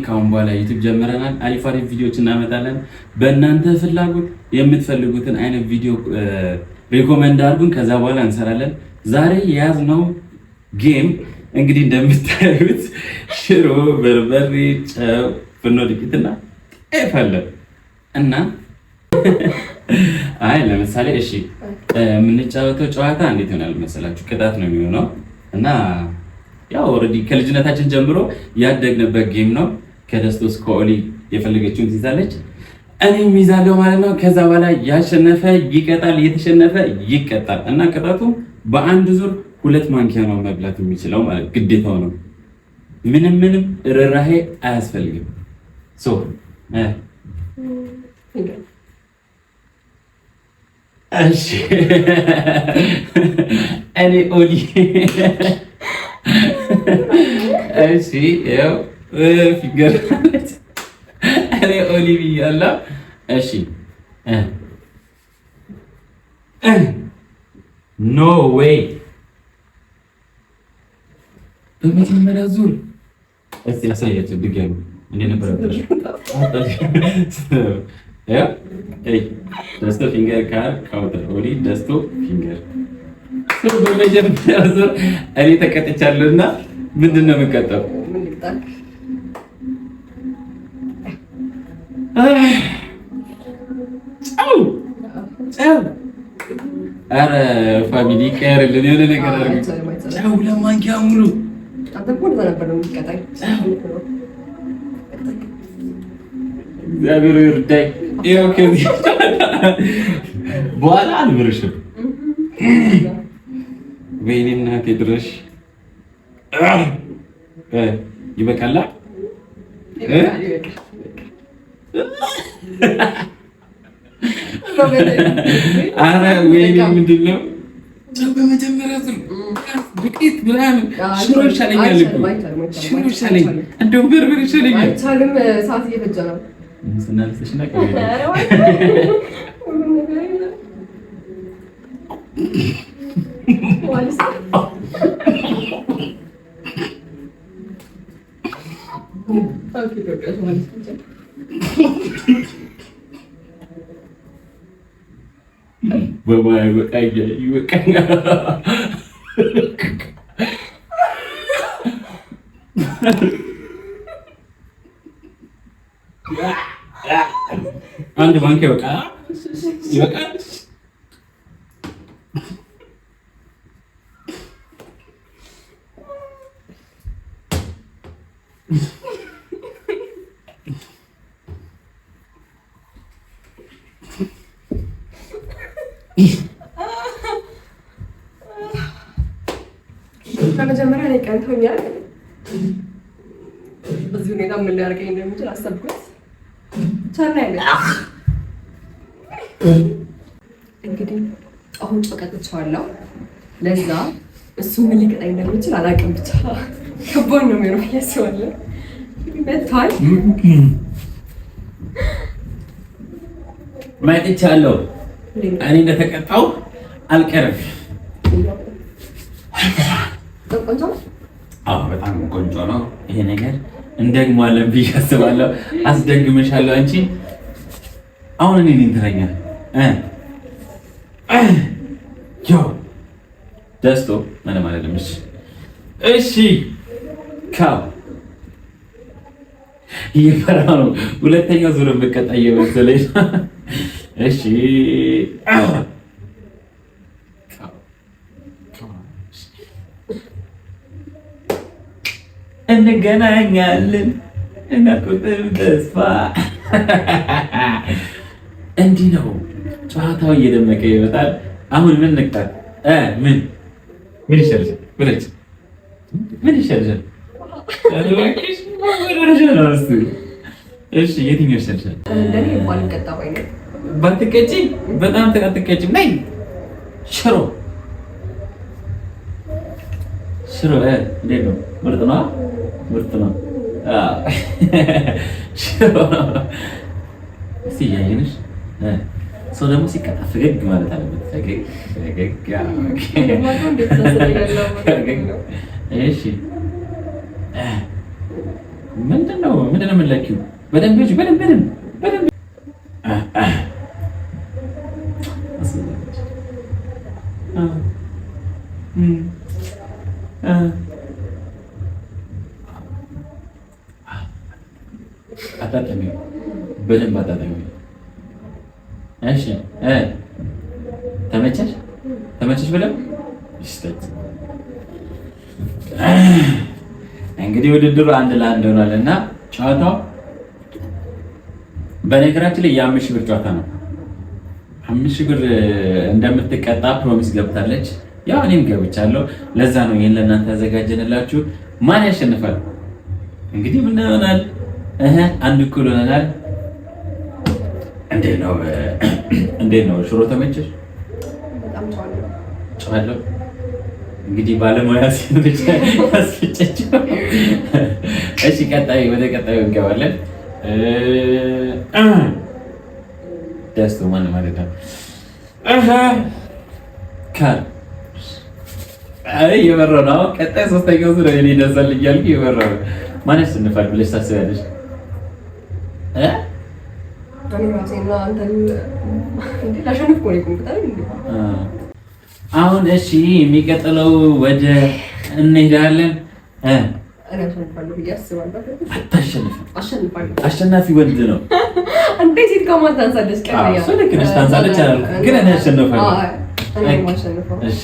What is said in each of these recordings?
ከአሁን በኋላ YouTube ጀምረናል። አሪፍ አሪፍ ቪዲዮዎች እናመጣለን። በእናንተ ፍላጎት የምትፈልጉትን አይነት ቪዲዮ recommend አድርጉን። ከዛ በኋላ እንሰራለን። ዛሬ የያዝነው game እንግዲህ እንደምታዩት ሽሮ፣ በርበሬ፣ ጨው፣ ፍርኖ ዱቄትና ጤፍ አለ እና አይ ለምሳሌ እሺ፣ የምንጫወተው ጨዋታ እንዴት ይሆናል መሰላችሁ? ቅጣት ነው የሚሆነው እና ያው already ከልጅነታችን ጀምሮ ያደግንበት game ነው። ከደስቶ እስከ ኦሊ የፈለገችውን ትይዛለች፣ እኔም ይዛለሁ ማለት ነው። ከዛ በኋላ ያሸነፈ ይቀጣል፣ የተሸነፈ ይቀጣል። እና ቅጣቱ በአንድ ዙር 2 ማንኪያ ነው መብላት የሚችለው ማለት ግዴታው ነው። ምንም ምንም ርህራሄ አያስፈልግም። So እሺ እኔ ኦሊ እሺ ያው finger እኔ ኦሊ ብያለሁ። እሺ no way በመጀመሪያ ዙር እስቲ ያሳያቸው ድጋሚ እንዴ ነበር? ደስቶ finger ካር ካውተር ኦሊ ደስቶ finger። በመጀመሪያ ዙር እኔ ተቀጥቻለሁ እና ምንድን ነው የምቀጣው? ጨው ጨው። ኧረ family ይቀየርልን፣ የሆነ ነገር አድርግ። ጨው ለማንኪያ ሙሉ እግዚአብሔር ይርዳኝ። ይኸው ከዚህ በኋላ አልምርሽም። ወይኔ እናቴ ድረሽ ይበቃላ። ኧረ ወይኔ ምንድን ነው በመጀመሪያ ዙር ዱቄት ምናምን ሽሮ ይሻለኛል እኮ ሽሮ ይሻለኛል፣ እንደውም በርበሬ ይሻለኛል። አይቻልም፣ ሰዓት እየፈጀ ነው። ይበቃኛል። አንድ ማንኪያ ይበቃል። ይበቃል። በመጀመሪያ እኔ ቀንቶኛል። በዚህ ሁኔታ ምን ሊያደርገኝ እንደሚችል አሰብኩት። ቻና ያለ እንግዲህ አሁን ጨው ቀጥቼዋለሁ። ለዛ እሱ ምን ሊቀጣኝ እንደሚችል አላውቅም። ብቻ ከባድ ነው የሚሆነው ብዬ አስባለሁ። መጥቷል። መጥቻለሁ። እኔ እንደተቀጣው አልቀርም። አዎ በጣም ቆንጆ ነው ይሄ ነገር። እንደግመዋለን ብዬ አስባለሁ። አስደግምሻለሁ። አንቺ አሁን እኔ ነኝ ተረኛ። ያው ደስቶ ምንም አይደለም። እሺ እሺ፣ ካው እየፈራ ነው። ሁለተኛው ዙር የምቀጣ እየመሰለኝ። እሺ እንገናኛለን እና ቁጥር ተስፋ እንዲህ ነው ጨዋታው እየደመቀ ይመጣል። አሁን ምን ንቅጣት? ምን ምን ይሻልሻል? ምን ይሻልሻል? እሺ የትኛው ይሻልሻል? ባትቀጪ በጣም አትቀጪም። ነይ ሽሮ ሽሮ እንዴት ነው? ምርጥ ነው፣ ምርጥ ነው። ሽሮ እስኪ እያየንሽ ሰው ደግሞ ሲቀጣ ፈገግ ማለት አለበት። ፈገግ ፈገግ። እሺ ምንድን ነው የምንለኪው? በደንብ በደንብ በደንብ በደንብ። አጣጥሚው፣ በደንብ አጣጥሚው። እሺ ተመቸሽ? ተመቸሽ? በደንብ ይስጠት። እንግዲህ ውድድሩ 1-1 ሆኗል እና ጨዋታው በነገራችን ላይ የ5,000 ብር ጨዋታ ነው። 5,000 ብር እንደምትቀጣ promise ገብታለች። ያው እኔም ገብቻለሁ። ለዛ ነው ይሄን ለእናንተ ያዘጋጀንላችሁ። ማን ያሸንፋል? እንግዲህ ምን ይሆናል? አንድ እኩል ሆነናል። እንዴት ነው እንዴት ነው? ሽሮ ተመቸሽ? ጨዋለሁ። እንግዲህ ባለሙያ ሴቶች ያስፈጨችው። እሺ ቀጣይ ወደ ቀጣዩ እንገባለን። ደስቶ ማን ማለት ነው? እየበራሁ ነው። አሁን ቀጣይ ሶስተኛው ዙር እኔ ይደርሳል እያልኩ እየበራሁ ነው። ማን ያሸንፋል ብለሽ ታስቢያለሽ? አሁን እሺ፣ የሚቀጥለው ወደ እንሄዳለን። አታሸንፍም። አሸናፊ ወንድ ነው። እንዴት ከማን ታንሳለች? እሱ ልክ ነሽ፣ ታንሳለች አላልኩም፣ ግን እኔ አሸንፋለሁ። እሺ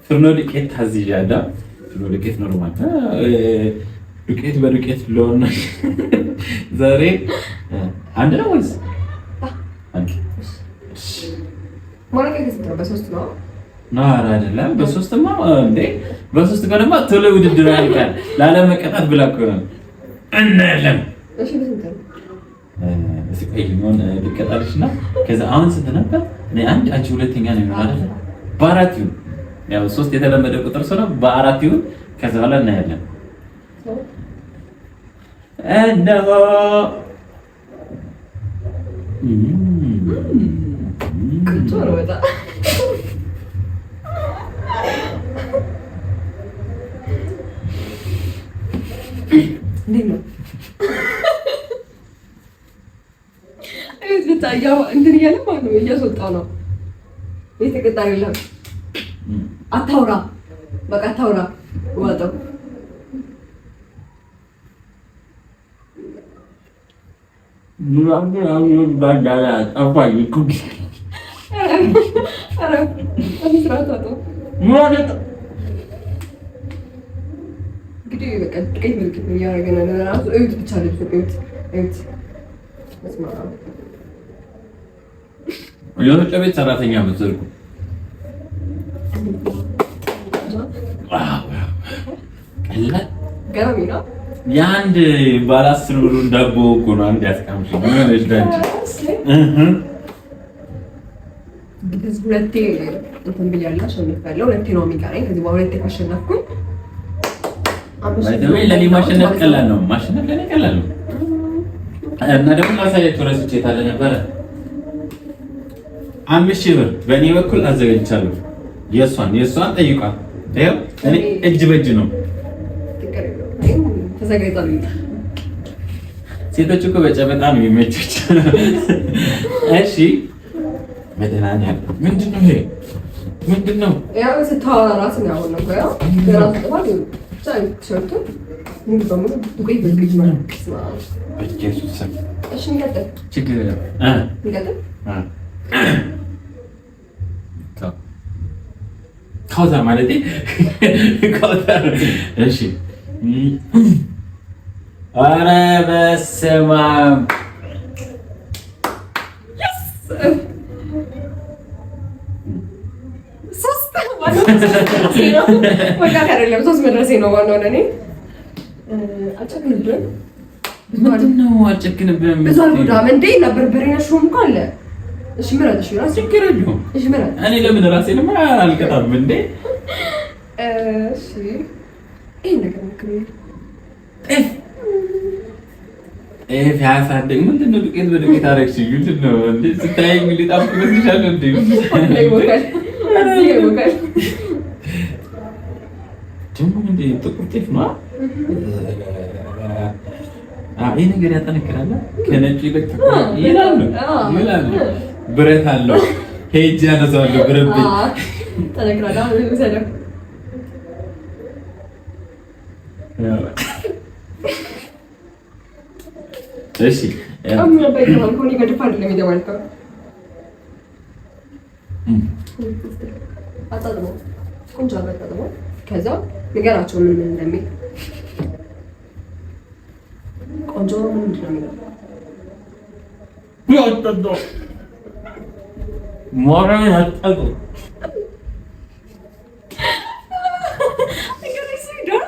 ፍርኖ ዱቄት ታዝዣለሁ። ፍርኖ ዱቄት normal ዱቄት በዱቄት ለሆነ ዛሬ አንድ ነው ወይስ አንድ? በሶስት ነው። ኧረ አይደለም፣ በሶስትማ እንዴ! በሶስት ከሆነማ ቶሎ ውድድር ያልቃል። ላለመቀጣት ብላ እኮ ነው። እናያለን። እስኪ ቆይ ሆን ልቀጣልሽ እና ከዛ አሁን ስንት ነበር? እኔ አንድ አንቺ ሁለተኛ ነው የሚሆን አይደል? በአራት ይሁን፣ ያው ሶስት የተለመደ ቁጥር ስለሆነ በአራት ይሁን። ከዛ በኋላ እናያለን። እነሆ እንትን እያለ ማለት ነው፣ እያስወጣው ነው። የተቀጣ የለም። አታውራ፣ በቃ አታውራ። ዋጠው። እንግዲህ በቃ ቀይ ምልክት እያደረገ ነው። ራሱ እዩት ብቻ ልብሱ እዩት፣ እዩት። የወፍጮ ቤት ሰራተኛ መሰልኩ። ቀላል የአንድ ባለ 10 ብሩን ዳቦ እኮ ነው አንድ ያስቀምሽኝ። ምን ሆነሽ ዳንቺ? ሁለቴ እንትን ብያለሁ፣ አሸንፊያለሁ። ሁለቴ ነው የሚቀረኝ። ከዚህ በኋላ ሁለቴ ካሸነፍኩኝ ለእኔ ማሸነፍ ቀላል ነው። ማሸነፍ ለእኔ ቀላል ነው። እና ደግሞ ማሳያችሁ ረስቼ የታለ ነበረ 5,000 ብር በእኔ በኩል አዘጋጅቻለሁ። የእሷን ጠይቋል። ይኸው እኔ እጅ በእጅ ነው። ሴቶች እኮ በጨበጣ ነው የሚመቻቸው። እሺ መድኃኒዓለም ምንድን ነው ይሄ? ምንድን ነው? ያው ስታወራ እራሱ ነው ያው ነው ያው የራሱ ጥፋት ብቻ ቲሸርቱ ሙሉ በሙሉ ዱቄት በዱቄት ማለት ነው። በኢየሱስ ስም እሺ፣ እንቀጥል። ችግር የለም እንቀጥል። ካውተር ማለቴ ካውተር። እሺ ኧረ በስመ አብ ወቃት አይደለም ሶስት መድረሴ ነው ዋናው ለእኔ። አልጨክንብህም። ምንድን ነው አልጨክንብህም? ብዙ አልጎዳም እንዴ እና በርበሬና ሽሮም እኮ አለ። እሺ ምረጥ። እሺ ራስህ ችግር የለውም። እሺ ምረጥ። እኔ ለምን ራሴንማ አልቀጣም እንዴ? እሺ ይሄን ነገር ሞክሪ። ጤፍ ጤፍ ያሳደግ ምንድን ነው? ዱቄት በዱቄት አደረግሽኝ። ምንድን ነው እንዴ? ስታየኝ ሊጣፍጥ ይመስልሻል እንዴ? ደግሞ እንዴ ጥቁር ጤፍ ነው። ይህ ነገር ያጠነክራል። ከነጩ ይልቅ ይላሉ ይላሉ። ብረት አለው። ሄጄ አነሳዋለሁ። ብረት እሺ ከዛ ንገራቸው ምን ምን እንደሚል። ቆንጆ ነው። ምንድን ነው የሚለው?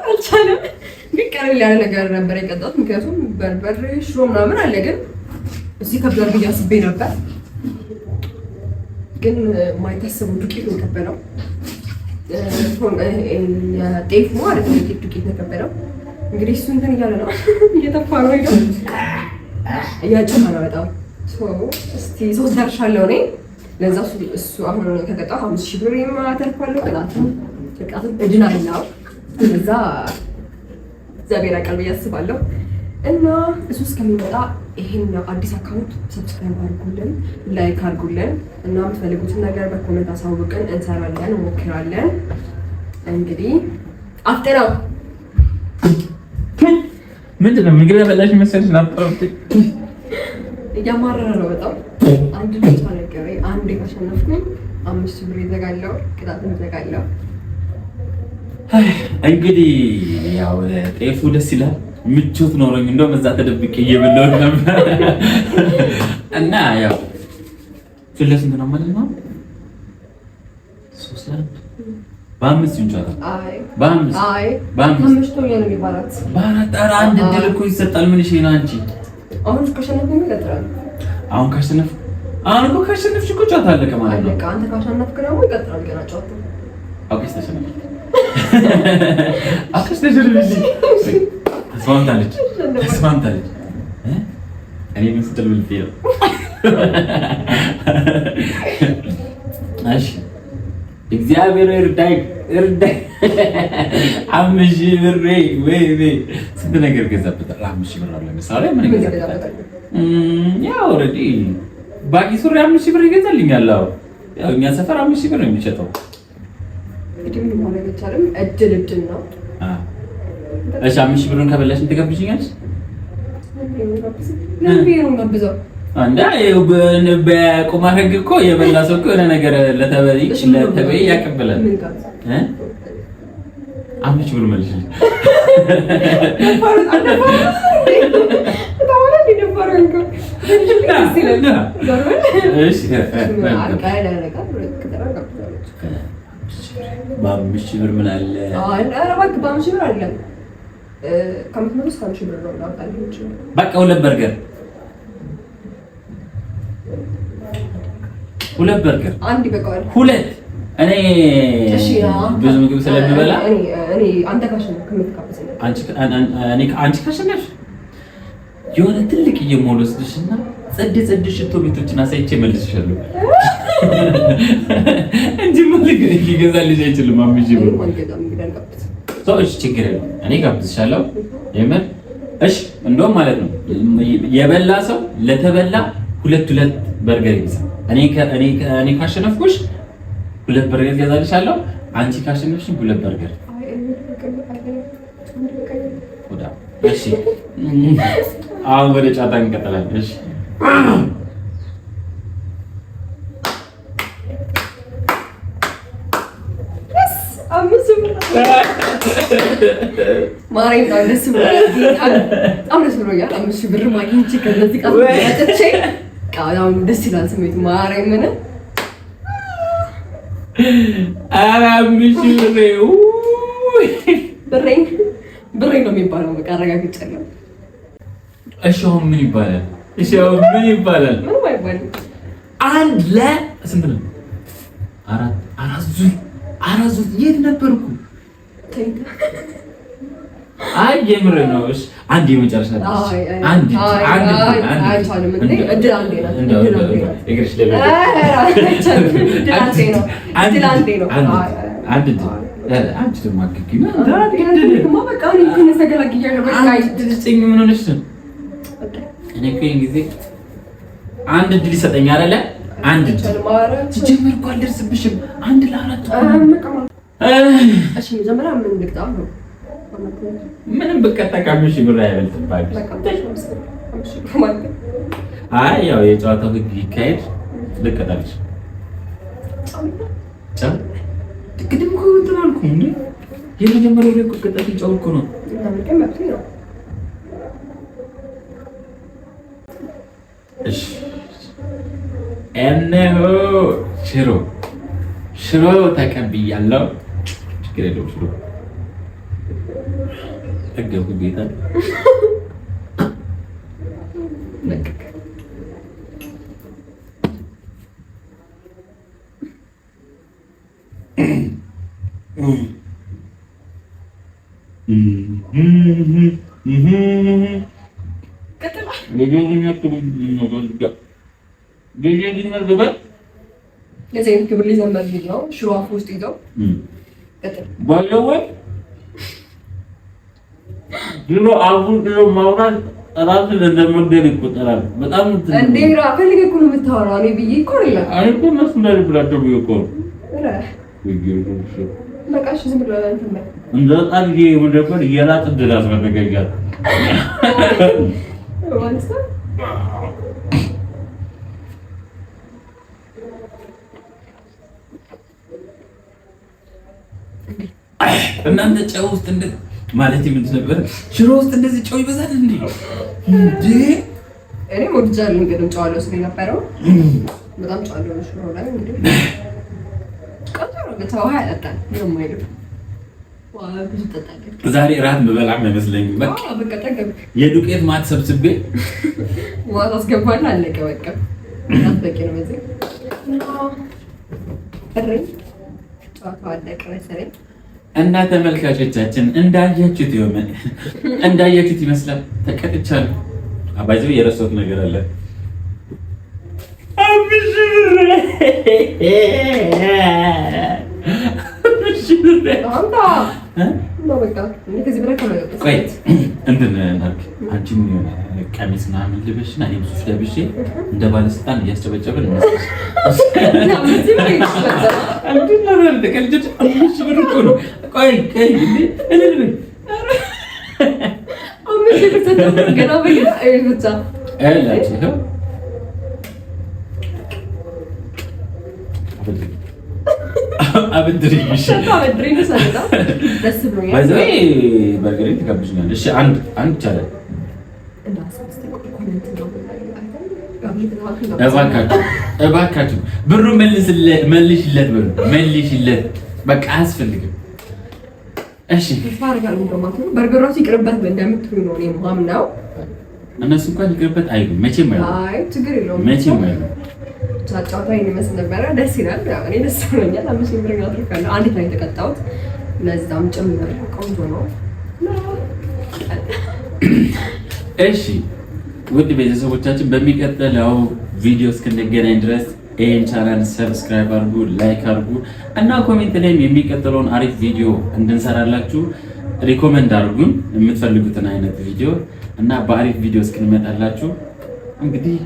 አልቻለም። ግን ቀለል ያለ ነገር ነበር የቀጣሁት፣ ምክንያቱም በርበሬ ሽሮ ምናምን አለ። ግን እዚህ ከብዳል ብዬ አስቤ ነበር። ግን የማይታሰቡ ዱቄት ነው የከበደው። ጤፉ ማለት ነው። የጤፍ ዱቄት ነው የከበደው። እንግዲህ እሱ እንትን እያለ ነው እየተፋ ነው ሄደው እያጨመ ነው በጣም። እስቲ ሶስት ደርሻለሁ እኔ ለዛ እሱ አሁን ከቀጣሁ 5,000 ብር አተርፋለሁ። ቅጣትም ቅጣትም እድናለሁ። ለዛ እግዚአብሔር ያውቃል ብዬ አስባለሁ። እና እሱ እስከሚመጣ ይሄን አዲስ account subscribe አድርጉልን፣ like አድርጉልን እና የምትፈልጉትን ነገር በ comment አሳውቅን። እንሰራለን፣ እንሞክራለን። እንግዲህ አፍጥነው ምንድን ነው ምግብ ያበላሽ መሰለሽ? እያማረረ ነው በጣም። አንድ ብቻ ነገር አንድ ካሸነፍኩኝ 5,000 ብር ይዘጋለው፣ ቅጣትን ይዘጋለው። እንግዲህ ያው ጤፉ ደስ ይላል። ምቾት ኖሮኝ እንደውም እዛ ተደብቄ እየበላሁት ነበር። እና ያው ፊት ለስንት ነው ማለት ነው? 3-1 በአምስት ይንጫታ በአምስት በአምስት በአራት ኧረ አንድ እድል እኮ ይሰጣል። ምን እሺ ነው አንቺ አሁን ካሸነፍኩኝ ይቀጥላል። አሁን ካሸነፍ አሁን እኮ ካሸነፍሽ እኮ ጨዋታ አለቀ ማለት ነው። አንተ ካሸነፍክ ደግሞ ይቀጥላል ገና ጨዋታው። አውቄሽ ተሸነፍሽ። አውቄሽ ተሸነፍሽ። ተስማምታለች ተስማምታለች። እኔ ምን ስትል ብልጤ ነው። እሺ እግዚአብሔር እርዳኝ እርዳኝ። 5,000 ብር ወይ ወይ ስንት ነገር ገዛበታል። 5,000 ብር ለምሳሌ ምን ገዛበታል? ያው already baggy ሱሪ 5,000 ብር ይገዛልኛል። አዎ ያው እኛ ሰፈር 5,000 ብር ነው የሚሸጠው። እንግዲህ ምን ማድረግ አይቻልም። እድል እድል ነው። እሺ 5,000 ብሩን ከበላሽ ትጋብዥኛለሽ? በቁማር ህግ እኮ የበላ ሰው እኮ የሆነ ነገር ለተበይ ያቀብላል። 5,000 ብር መልሽልኝ። በ5,000 ብር ምን አለ? በ5,000 ብር አይደለም ከ500 እስከ 5,000 ብር ነው። በቃ ሁለት በርገር ሁለት በርገር አንድ ይበቃዋል። ሁለት እኔ ብዙ ምግብ ስለምበላ አንቺ ካሸነፍሽ የሆነ ትልቅ ሞል ወስድሽና ጸድ ጸድ ሽቶ ቤቶችን አሳይቼ መልስሻለሁ እንጂ ማለት ሊገዛልሽ አይችልም። 5,000 ብር እሺ፣ ችግር የለም እኔ ጋብዝሻለሁ። የምር እሺ። እንደውም ማለት ነው የበላ ሰው ለተበላ ሁለት ሁለት በርገር ይግዛ። እኔ እኔ ካሸነፍኩሽ ሁለት በርገር ገዛልሻለሁ። አንቺ ካሸነፍሽ ሁለት በርገር። እሺ፣ አሁን ወደ ጨዋታ እንቀጥላለን። እሺ ማርያም በጣም ደስ ብሎኛል። በጣም ደስ ብሎኛል። 5,000 ብር ማግኘቼ ከነዚህ ቃል ወጥቼ በጣም ደስ ይላል ስሜቱ። ማርያምን ኧረ 5,000 ብሬ። ብሬ ብሬ ነው የሚባለው። በቃ አረጋግጫለሁ። እሺ አሁን ምን ይባላል? እሺ አሁን ምን ይባላል? ምንም አይባልም። አንድ ለስንት ነው? አራት አራት ዙር አራት ዙር የት ነበርኩ? አይ የምር ነው። እሺ አንድ የመጨረሻ አንድ አንድ አይቻልም እንዴ! እድል አንዴ ናት። እግርሽ ላይ እድል አንዴ ነው። እድል አንዴ ነው። አንድ እድል አንቺ ደግሞ አግጊ በቃ እኔ ምን ሆነሽ ነው? እኔ እኮ ይሄን ጊዜ አንድ እድል ይሰጠኛል አይደለ? አንድ እድል ሲጀመር እኮ አልደርስብሽም። 1 ለ4 እሺ መጀመሪያ ምን ልቅጣ ነው? ምንም ብቀጣ ከ5,000 ብር አይበልጥም። አይ ያው የጨዋታው ህግ ይካሄድ ልቀጣልሽ። ጨው ቅድም እኮ እንትን አልኩህ እንዴ የመጀመሪያው ላይ እኮ ቅጣት ጨው እኮ ነው። እሺ እነሆ ሽሮ ሽሮ ተቀብያለሁ። ችግር የለውም ሽሮ ጠገብኩ ጌታ። ክብር ሊዘመር ነው። ሽሮ አፍ ውስጥ ይዘው ባለወይ ድሮ አፉን ብሎ ማውራት ራስን እንደመግደል ይቆጠራል። በጣም እንዴ ፈልገህ እኮ ነው የምታወራው። እኔ ብዬ እኮ አይደለም። እኔ እኮ እነሱ እንዳይብላቸው ብዬ እኮ ነው። በቃ እሺ፣ ዝም ብሎ እንትን በል። እንደ ሕፃን ጊዜ የመደበር የላጥ ዕድል አስፈልገኛል። ማለት ነው። እናንተ ጨው ውስጥ እንደ ማለት ምንድን ነበር? ሽሮ ውስጥ እንደዚህ ጨው ይበዛል እንዴ? እንዴ እኔ ወድጃለሁ። እንግዲህ ጨው አለው ስለነበረው በጣም ጨው አለው ሽሮ ላይ። እንግዲህ ቆንጆ ነው። ብቻ ውሃ ያጠጣል፣ ምንም አይልም። ውሃ ብዙ ትጠጣለህ። ዛሬ እራት የምበላም አይመስለኝም። በቃ በቃ ጠገብክ። የዱቄት ማት ሰብስቤ ውሃ ታስገባለህ፣ አለቀ በቃ። እራት በቂ ነው። በዚህ እሬ ጨዋታው አለቀ መሰለኝ። እና ተመልካቾቻችን እንዳያችሁት እንዳያችሁት ይመስላል ተቀጥቻለሁ። አባይዘው የረሳሁት ነገር አለ። ቆይ እንትን እናድርግ። አንቺም የሆነ ቀሚስ ምናምን ልበሽና እኔም ሱፍ ለብሼ እንደ ባለስልጣን እያስጨበጨብን አበድሪኝ። በርገሬ ትጋብዥኛለሽ። እሺ አንድ አንድ ይቻላል። እባካችሁ እባካችሁ ብሩ መልሽለት፣ ብሩ መልሽለት። በቃ አያስፈልግም። እሺ በርገር እራሱ ይቅርበት እንደምትሉ ነው እኔ የማምነው። እነሱ እንኳን ይቅርበት አይሉም መቼም አይሉም። አይ ችግር የለውም መቼም አይሉም። ጨዋታ ይሄን ይመስል ነበረ። ደስ ይላል። ያው እኔ ደስ ብሎኛል። 5,000 ብር አትርፌያለሁ። አንዲት ነው የተቀጣሁት፣ ለዛም ጭምር ቆንጆ ነው። እሺ ውድ ቤተሰቦቻችን በሚቀጥለው ቪዲዮ እስክንገናኝ ድረስ ይህን channel subscribe አድርጉ፣ like አድርጉ እና comment ላይም የሚቀጥለውን አሪፍ ቪዲዮ እንድንሰራላችሁ recommend አድርጉን የምትፈልጉትን አይነት ቪዲዮ እና በአሪፍ ቪዲዮ እስክንመጣላችሁ እንግዲህ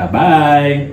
bye።